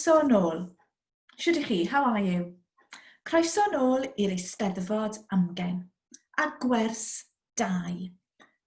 Croeso nôl. Shwd ych chi? How are you? Croeso nôl i'r Eisteddfod Amgen a gwers 2.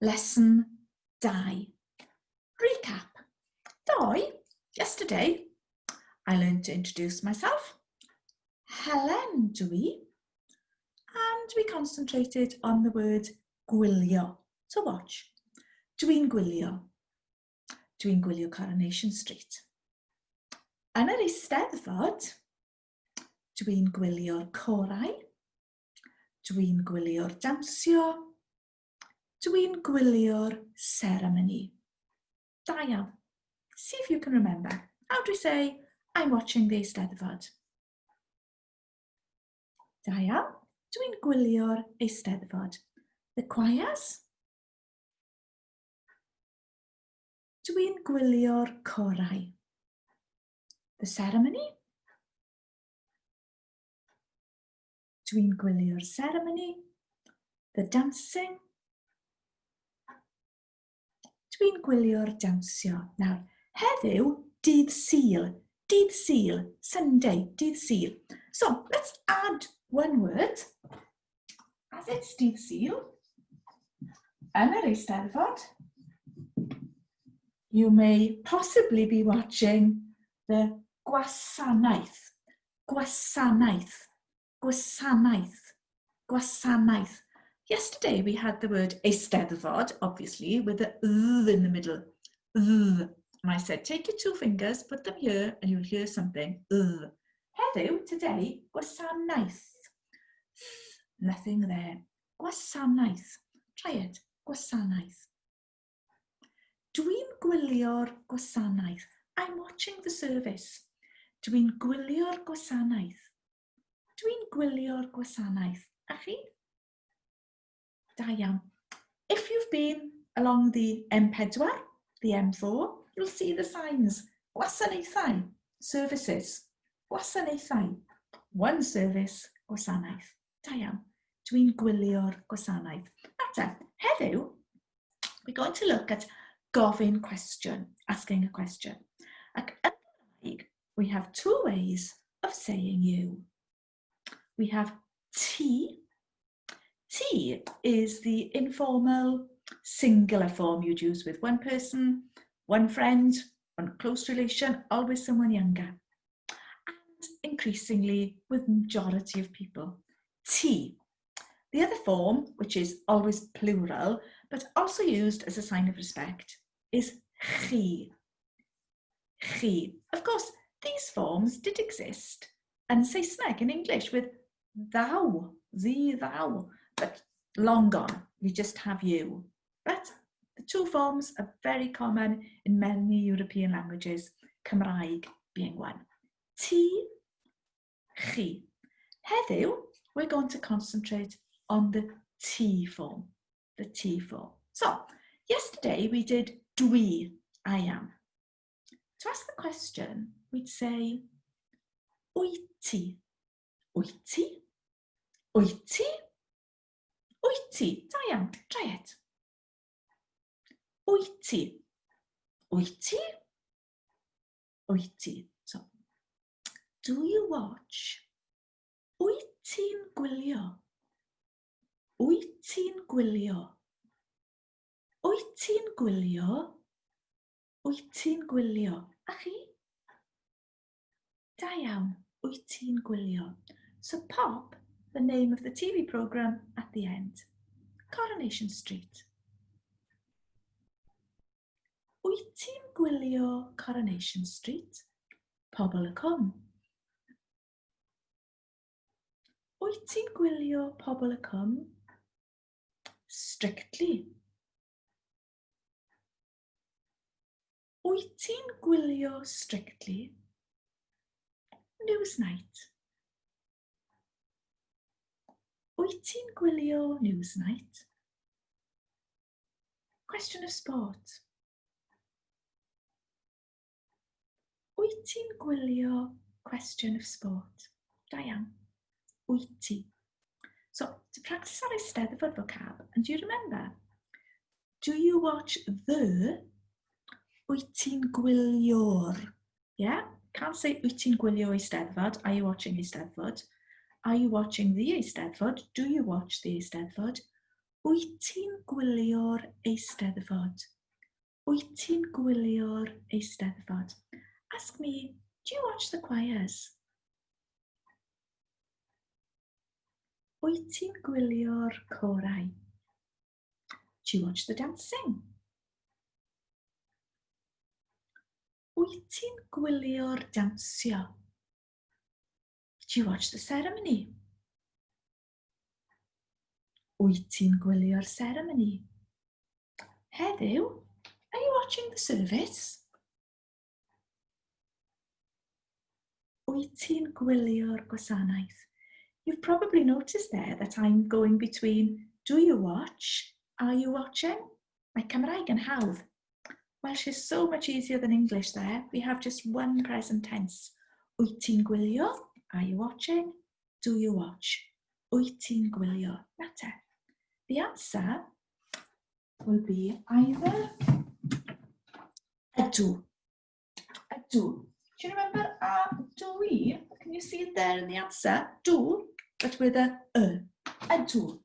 Lesson 2. Recap. Ddoe, yesterday, I learned to introduce myself. Helen dwi. And we concentrated on the word gwylio, to watch. Dwi'n gwylio. Dwi'n gwylio Coronation Street. Yn yr Eisteddfod, dwi'n gwylio'r corau, dwi'n gwylio'r dawnsio, dwi'n gwylio'r seremoni. Da iawn. See if you can remember. How do we say, I'm watching the Eisteddfod? Da iawn. Dwi'n gwylio'r Eisteddfod. The choirs? Dwi'n gwylio'r corau. The ceremony? Dwi'n gwylio'r ceremony. The dancing? Dwi'n gwylio'r dawnsio. Nawr, heddiw, dydd Sul. Dydd Sul. Sunday, dydd Sul. So, let's add one word. As it's dydd Sul, yn yr Eisteddfod, you may possibly be watching the gwasanaeth. Gwasanaeth. Gwasanaeth. Gwasanaeth. Yesterday we had the word Eisteddfod, obviously, with the dd in the middle. Dd. And I said, take your two fingers, put them here, and you'll hear something. Dd. Heddiw, today, gwasanaeth. Nothing there. Gwasanaeth. Try it. Gwasanaeth. Dwi'n gwylio'r gwasanaeth. I'm watching the service. Dwi'n gwylio'r gwasanaeth. Dwi'n gwylio'r gwasanaeth. A chi? Da iawn. If you've been along the M4, the M4, you'll see the signs. Gwasanaethau, services. Gwasanaethau. One service, gwasanaeth. Da iawn. Dwi'n gwylio'r gwasanaeth. Nawr te, heddiw, we're going to look at gofyn cwestiwn, asking a question. Ac yn Gymraeg, we have two ways of saying you. We have ti. Ti is the informal singular form you'd use with one person, one friend, one close relation, always someone younger. And increasingly with majority of people, ti. The other form, which is always plural, but also used as a sign of respect, is chi. Chi. Of course, these forms did exist yn Saesneg, in English, with thou, thee, thou, but long gone. We just have you. But the two forms are very common in many European languages, Cymraeg being one. Ti, chi. Heddiw, we're going to concentrate on the T form, the T form. So, yesterday we did dwi, I am. To ask the question, we'd say, wyt ti? Wyt ti? Wyt ti? Wyt ti? Da iawn, try it. Wyt ti? Wyt ti? Wyt ti? So, do you watch? Wyt ti'n gwylio? Wyt ti'n gwylio? Wyt ti'n gwylio? Wyt ti'n gwylio? A chi? Da iawn, wyt ti'n gwylio? So pop the name of the TV programme at the end. Coronation Street. Wyt ti'n gwylio Coronation Street? Pobl y Cwm. Wyt ti'n gwylio Pobl y Cwm? Strictly. Wyt ti'n gwylio Strictly? Newsnight. Wyt ti'n gwylio Newsnight? Question of sport. Wyt ti'n gwylio Question of Sport? Da iawn. Wyt ti. So, to practice our Eisteddfod vocab, and do you remember? Do you watch the? Wyt ti'n gwylio'r? Yeah? Can't say wyt ti'n gwylio Eisteddfod, are you watching Eisteddfod? Are you watching the Eisteddfod? Do you watch the Eisteddfod? Wyt ti'n gwylio'r Eisteddfod? Wyt ti'n gwylio'r Eisteddfod? Ask me, do you watch the choirs? Wyt ti'n gwylio'r corau? Do you watch the dancing? Wyt ti'n gwylio'r dawnsio? Do you watch the ceremony? Wyt ti'n gwylio'r seremoni? Heddiw, are you watching the service? Wyt ti'n gwylio'r gwasanaeth? You've probably noticed there that I'm going between do you watch, are you watching? Mae Cymraeg yn hawdd. Welsh is so much easier than English there. We have just one present tense. Wyt ti'n gwylio? Are you watching? Do you watch? Wyt ti'n gwylio? Na te. The answer will be either ydw. Ydw. Do you remember a dw i? Can you see it there in the answer? Dw, but with a y. Ydw.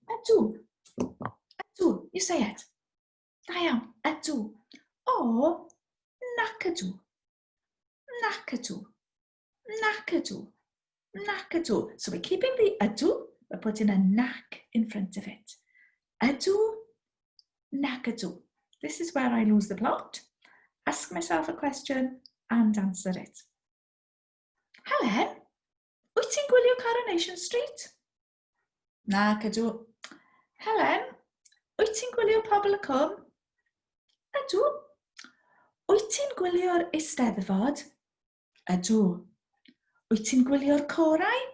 Ydw. Ydw. You say it. Da iawn. Ydw. O, nac ydw. Nac ydw. Nac ydw. Nac ydw. So we're keeping the ydw, but putting a nac in front of it. Ydw, nac ydw. This is where I lose the plot. Ask myself a question and answer it. Helen, wyt ti'n gwylio Coronation Street? Nac ydw. Helen, wyt ti'n gwylio Pobl y Cwm? Ydw. Wyt ti'n gwylio'r Eisteddfod? Ydw. Wyt ti'n gwylio'r corau?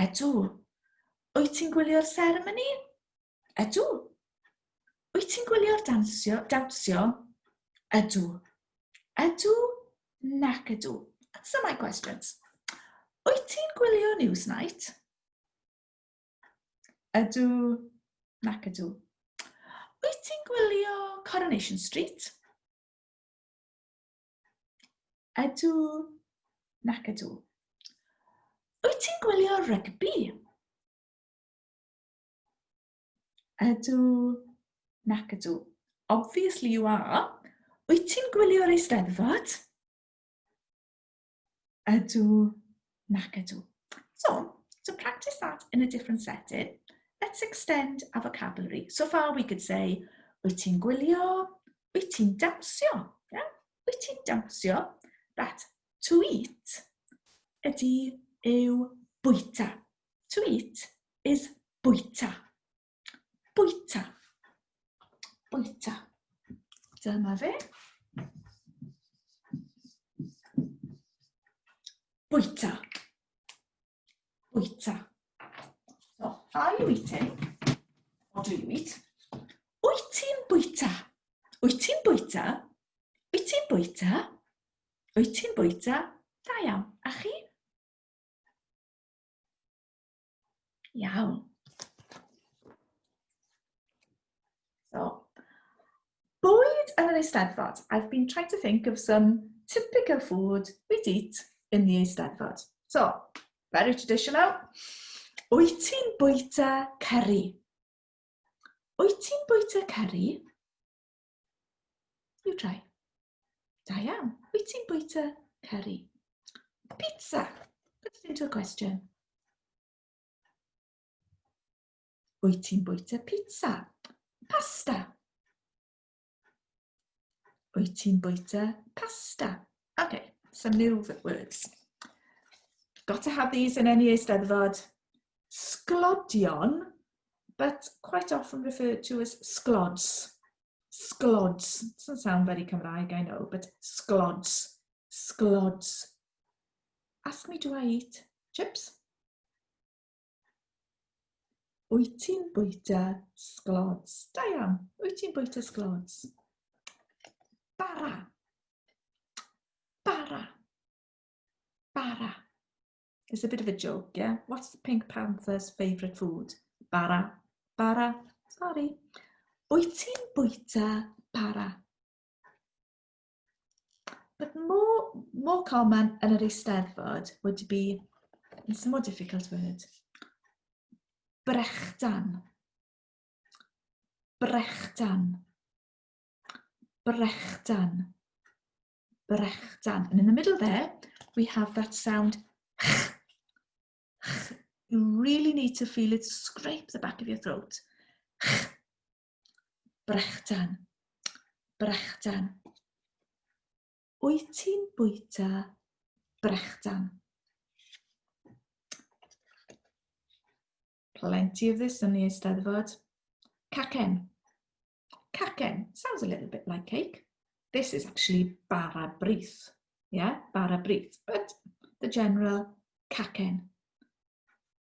Ydw. Wyt ti'n gwylio'r seremoni? Ydw. Wyt ti'n gwylio'r dansio, dawnsio? Ydw. Ydw, nac ydw. Answer my questions. Wyt ti'n gwylio Newsnight? Ydw, nac ydw. Wyt ti'n gwylio Coronation Street? Ydw, nac ydw. Wyt ti'n gwylio rygbi? Ydw, nac ydw. Obviously you are. Wyt ti'n gwylio'r Eisteddfod? Ydw, nac ydw. So, to practice that in a different setting, let's extend our vocabulary. So far we could say, wyt ti'n gwylio, wyt ti'n dawnsio? Yeah? Wyt ti'n dawnsio? But to eat ydy yw bwyta. To eat is bwyta. Bwyta. Bwyta. Dyma fe. Bwyta. Bwyta. So, are you eating? Or do you eat? Wyt ti'n bwyta? Wyt ti'n bwyta? Wyt ti'n bwyta? Wyt ti'n bwyta? Da iawn. A chi? Iawn. So, bwyd yn yr Eisteddfod. I've been trying to think of some typical food we'd eat in the Eisteddfod. So, very traditional. Wyt ti'n bwyta curry? Wyt ti'n bwyta curry? You try. Da iawn. Wyt ti'n bwyta curry? Pizza. Put it into a question. Wyt ti'n bwyta pizza? Pasta. Wyt ti'n bwyta pasta? Okay, some new words. Got to have these in any Eisteddfod. Sglodion, but quite often referred to as sglods. Sglods. Doesn't sound very Cymraeg, I know, but sglods. Sglods. Ask me, do I eat chips? Wyt ti'n bwyta sglods? Da iawn. Wyt ti'n bwyta sglods? Bara. Bara. Bara. It's a bit of a joke, yeah? What's the Pink Panther's favourite food? Bara. Bara. Sorry. Wyt ti'n bwyta bara? But more, more common yn yr Eisteddfod would be, it's a more difficult word, brechdan. Brechdan. Brechdan. Brechdan. And in the middle there, we have that sound ch. Ch. You really need to feel it scrape the back of your throat. Ch. Brechdan. Brechdan. Wyt ti'n bwyta brechdan? Plenty of this yn the Eisteddfod. Cacen. Cacen. Sounds a little bit like cake. This is actually bara brith. Yeah, bara brith. But the general cacen.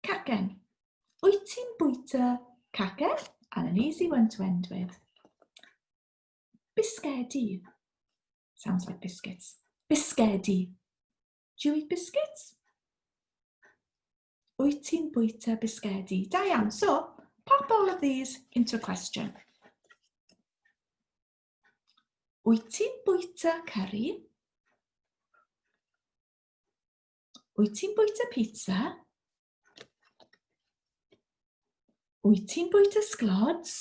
Cacen. Wyt ti'n bwyta cacen? And an easy one to end with. Bisgedi. Sounds like biscuits. Bisgedi. Do you eat biscuits? Wyt ti'n bwyta bisgedi? Da iawn. So, pop all of these into a question. Wyt ti'n bwyta curry? Wyt ti'n bwyta pizza? Wyt ti'n bwyta sglods?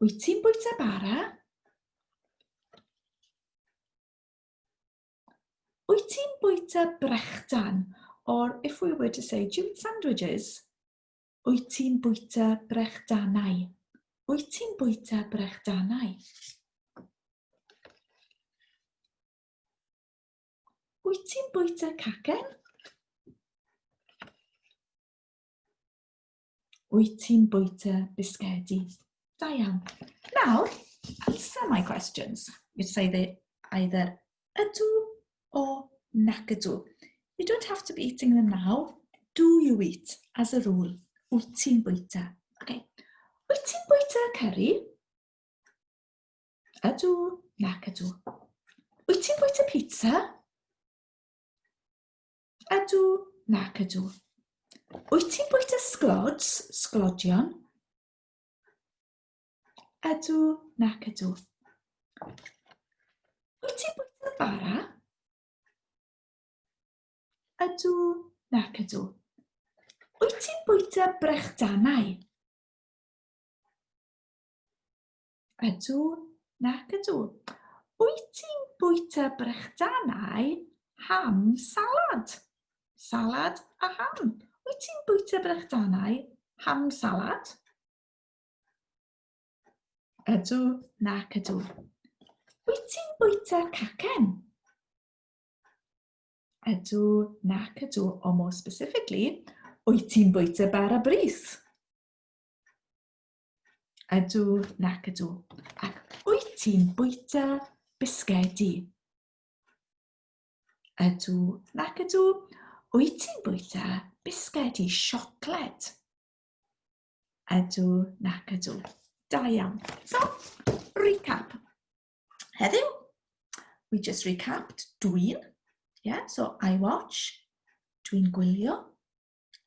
Wyt ti'n bwyta bara? Wyt ti'n bwyta brechdan? Or if we were to say, do you eat sandwiches? Wyt ti'n bwyta brechdanau? Wyt ti'n bwyta brechdanau? Wyt ti'n bwyta cacen? Wyt ti'n bwyta bisgedi? Da iawn. Nawr, answer my questions. You'd say they either ydw or nac ydw. You don't have to be eating them now. Do you eat, as a rule? Wyt ti'n bwyta? Okay. Wyt ti'n bwyta curry? Ydw, nac ydw. Wyt ti'n bwyta pizza? Ydw, nac ydw. Wyt ti'n bwyta sglods, sglodion? Ydw, nac ydw. Wyt ti'n bwyta bara? Ydw, nac ydw. Wyt ti'n bwyta brechdanau? Ydw, nac ydw. Wyt ti'n bwyta brechdanau ham salad? Salad a ham. Wyt ti'n bwyta brechdanau ham salad? Ydw, nac ydw. Wyt ti'n bwyta cacen? Ydw, nac ydw. Or more specifically, wyt ti'n bwyta bara brith? Ydw, nac ydw. Ac wyt ti'n bwyta bisgedi? Ydw, nac ydw. Wyt ti'n bwyta bisgedi siocled? Ydw, nac ydw. Da iawn. So, recap. Heddiw, we just recapped dwi'n. Yeah, so I watch, dwi'n gwylio,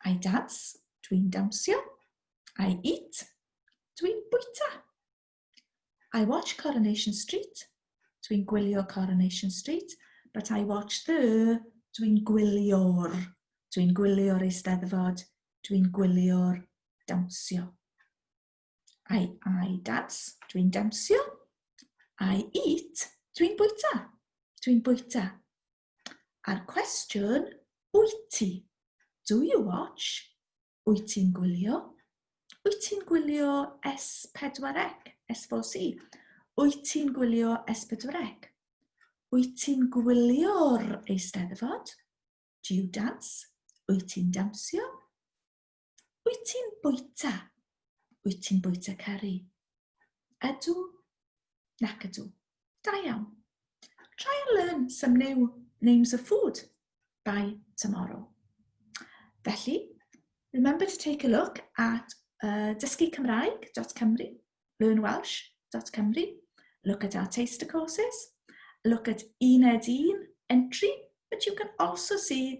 I dance, dwi'n dawnsio. I eat, dwi'n bwyta. I watch Coronation Street, dwi'n gwylio Coronation Street, but I watch the, dwi'n gwylio'r, dwi'n gwylio'r eisteddfod, dwi'n gwylio'r dawnsio. I, I dance, dwi'n dawnsio. I eat, dwi'n bwyta. Dwi'n bwyta. A'r cwestiwn, wyt ti? Do you watch? Wyt ti'n gwylio? Wyt ti'n gwylio S4C? S4C? Wyt ti'n gwylio S4C? Wyt ti'n gwylio'r Eisteddfod? Do you dance? Wyt ti'n dawnsio? Wyt ti'n bwyta? Wyt ti'n bwyta ceri? Ydw? Nac ydw. Da iawn. Try and learn some new names of food by tomorrow. Felly, remember to take a look at dysgucymraeg.cymru, learnwelsh.cymru, look at our taster courses, look at Uned 1 entry, but you can also see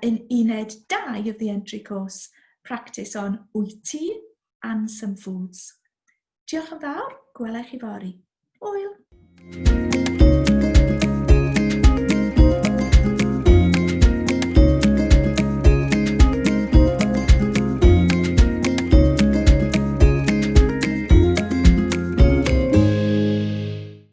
in Uned 2 of the entry course, practice on wyt ti and some foods. Diolch yn fawr, gwela i chi fory. Hwyl! Bye.